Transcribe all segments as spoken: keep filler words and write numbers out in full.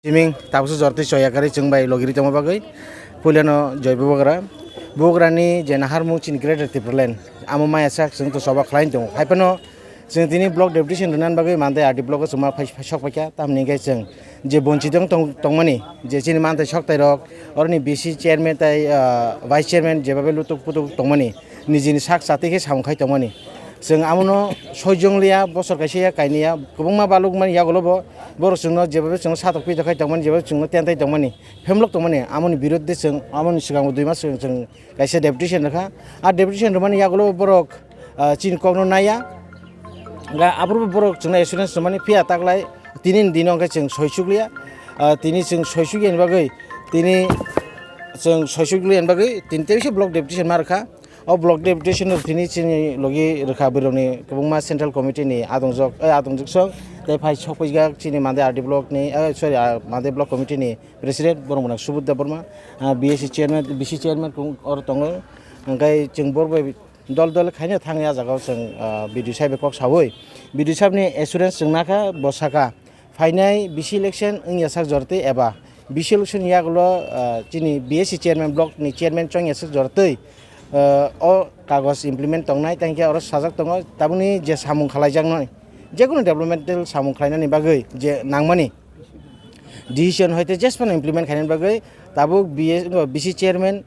Siming tabuksa jorti choya kari chwng bai logiri tongma bagwi puilano joi bubagra. Bubagrani je naharmung chini Greater Tipraland amo maya sak chwng to choba khlai tongo. Haiphano chwng tini block deputation rwna bagwi mande R D block o chwngma phai, phai sok paikha. Tamni hwnkhe chwng je bonchitong tong, tongmani je chini mantai sok tai rok oroni B C chairman tai, ah, vice chairman jebabe lutuk putuk tongmani nijini sak chatwi khe samung khai tongmani. Chwng amono soijong liya, bosor kaisa ya kainwi ya, kwbangma balukmani yagulo bo, borok chwngno jebabe chwngno satok pitok khai tongmani, jebabe chwngno tentai tongmani, phemlok tongmani, amoni birodhe chwng, amoni swkango dui mas swkang chwng kaisa deputation rwkha. A deputation rwmani yagulo borok, ah, chini kokno naiya. Ga aphuru borok chwngno assurance rwmani phiya taklai tini ni dino hwnkhe chwng soisuk liya. Ah, tini chwng soisuk yani bagwi, tini chwng soisuk liya yani bagwi, tini teisa block deputation ma rwkha. O block deputation rok tini chini logi rwkha, borokni kwbangma central committee ni adongjok, eh, adongjok song tei phai sokphaijak chini mande R D block ni, eh, sorry, ah, mande block committee ni president borok mwnang Subudh Debbarma, ah, B S C chairman, B C chairman kung oro tongo. Hwnkhe chwng borok bai dol dol khaina thang ya jaga o chwng, ah, B D O sahib bai kok sawi. B D O sahib ni assurance chwng nakha, bo sakha, phainai B C election wngya sak jorti eba B C election yagulo, ah, chini B S C chairman block ni chairman chongya sak jorti, ah, o kagoj implement tongnai, tangkhe oro sajak tongo, tabukni je samung khalaijaknai, jekunu developmental samung khlainani bagwi je nangmani decision hoite jesphano implement khainani bagwi tabuk B S, B C chairman,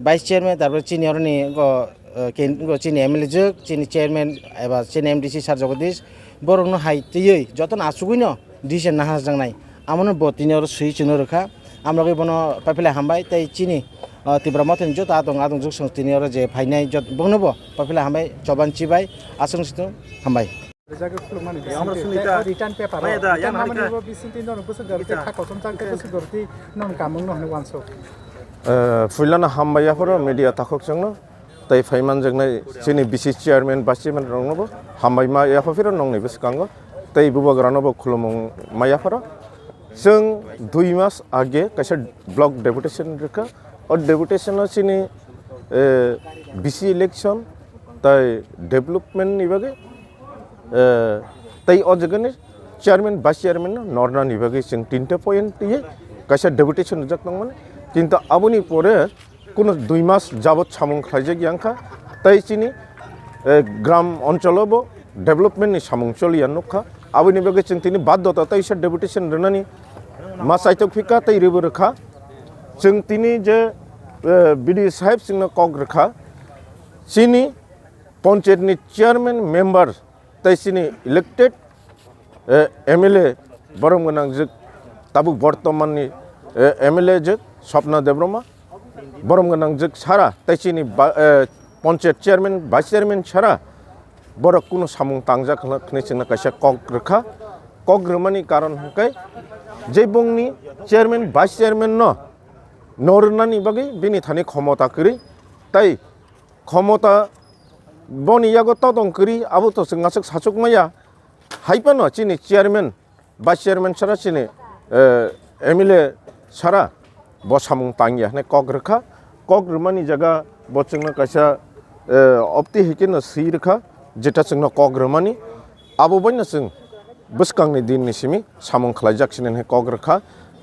vice chairman, tarpore chini oroni go, eh, ken-, go chini M L A jwk, chini chairman eba chini M D C sir Jagadish, borokno hai twiwi jotono achugwino decision naharjaknai. Amono bo tini oro swi chwngno rwkha. Amrogwi bono paiphalai hambai tei chini, eh, Tipra Mothani joto adong adongjwk song tini oro je phainai jot-, bonobo paiphalai hambai, choban chibai, aswk sito hambai. Rijak khulumani bisingtwi, tei o return paper o, return hamani bo bisingtwi nono bwswk doroti kha kochomjak tei bwswk doroti nono kamungno hwnwi uansuk. Eh, puilano hambai yapharo media takhuk chwngno, tei phaimanjaknai chini B C chairman, vice chairman roknobo hambai ma yapharo nongni bwskango, tei bubagranobo khulumung ma yapharo. Chwng dui mas age kaisa block deputation rwkha. O deputation o chini, eh, B C election tai development ni bagwi, eh, tei o jagani chairman, vice chairman no norna ni bagwi chwng tinta point twiwi kaisa deputation rijak tongmani. Kintu aboni pore kuno dui mas jabot samung khlaijak yang kha, tei chini, eh, gram oncholo bo development ni samung choliya nukha. Aboni bagwi chwng tini baddhota tei se deputation rwnani ma chaitok phika tei ribo rwkha. Chwng tini je, eh, B D O sahib chwngno kok rwkha, chini panchayat ni chairman member tei chini elected, eh, M L A borom gwnang jwk tabuk bortoman ni, eh, M L A jwk Swapna Debbarma borom gwnang jwk sara tei chini ba-, eh, panchayat chairman, vice chairman sara borok kuno samung tangjak hwnwi chwngno kaisa kok rwkha. Kok rwmani karon hwnkhe je bongni chairman, vice chairman no nornani bagwi bini thani khomota kwrwi tei khomota boni yago totong kwrwi abo to chwng aswk sachuk maya. Hai phano chini chairman, vice chairman sara chini, eh, M L A sara bo samung tangya hwnwi kok rwkha. Kok rwmani jaga bo chwngno kaisa, eh, opti hai kheno swi rwkha, jeta chwngno kok rwmani. Abo baino chwng bwskangni dinni simi samung khlaijak sini hwnwi kok rwkha.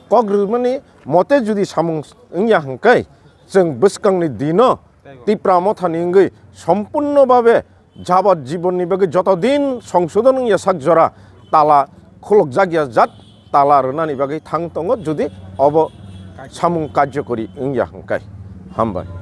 Kok rwmani mote jodi samung wngya hwnkhe chwng bwskangni dino Tipra Mothani wngwi sompurno babe jabot jibonni bagwi joto din songsodon wngya sak jora tala khulukjakya jat tala rwnani bagwi thang tongo, jodi obo samung karjokori wngya hwnkhe. Hambai.